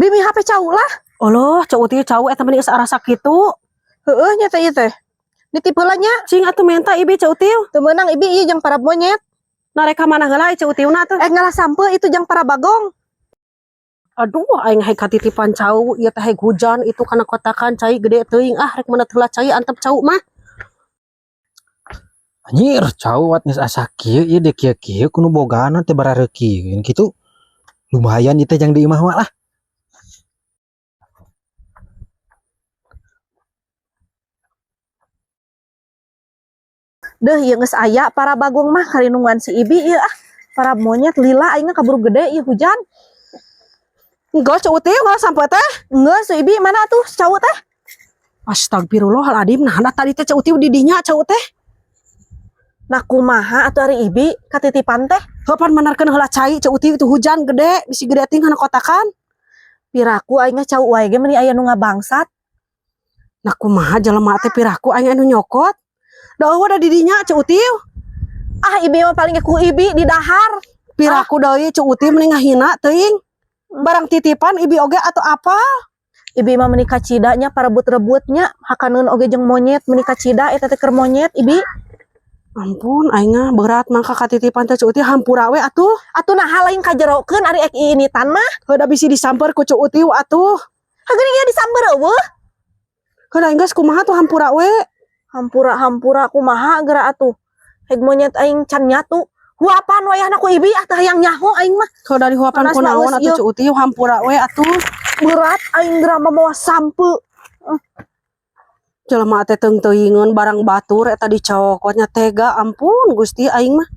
Bimi HP cau lah. Oloh, Ceu Uti cau eta meni geus arasa kitu. Heeh nya teh ieu teh. Nitip heula nya. Cing atuh menta Ibi Ceu Uti. Teu meunang Ibi ieu jang para monyet. Nah rek ka mana heula Ceu Utiuna tuh? Eh ngalah sampeu itu jang para bagong. Aduh, aing haik katitipan cau, ieu teh haik hujan itu kana kotakan cai gede teuing ah rek meunat heula cai antep cau mah. Anjir, cau wat geus asa kieu ieu de kieu-kieu ku nu bogana teh barareukieun kitu. Lumayan ieu teh jang di imah mah lah. Deuh ieu geus aya para bagong mah karinungan si Ibi ieu ah. Para monyet lila aing mah kaburu gede ieu hujan. Enggak Ceu Uti ngalah sampeu teh. Enggeus si Ibi mana tuh cau teh? Astagfirullahaladzim, nah tadi teh Ceu Uti di dinya cau teh. Nah kumaha atuh ari Ibi katitipan teh? Heuh pan manarkeun heula cai Ceu Uti itu hujan gede, bisi gede ting kana kotakan. Piraku aing mah cau wae ge meuni aya nu ngabangsat. Nah kumaha jelema teh piraku aing anu nyokot. Da eueuh da di dinya Ceu Uti. Ah Ibi mah paling ku Ibi di dahar. Piraku deui Ceu Uti meni ngahina teuing. Barang titipan Ibi oge atau apa? Ibi mah meuni kacida nya parebut-rebutnya hakaneun oge jeung monyet meuni kacida eta teh keur monyet Ibi. Ampun aing mah berat mangka katitipan teh Ceu Uti hampura we atuh. Atuh naha lain kajerokeun ari ek iinitan mah. Heuh da bisi disamper ku Ceu Uti atuh. Hageuni ieu disamber eueuh. Heuh da geus kumaha tuh hampura we. Hampura-hampura kumaha geura atuh. Heg monyet aing can nyatu. Huapan wayahna ku Ibi ah teh hayang nyaho aing mah. Heuh da dihuapan Panas ku naon mah atuh geus Ceu Uti hampura we atuh. Berat aing geura mah mawa sampeu. Jelema teh teung teuingeun barang batur eta dicokotnya tega ampun Gusti aing mah.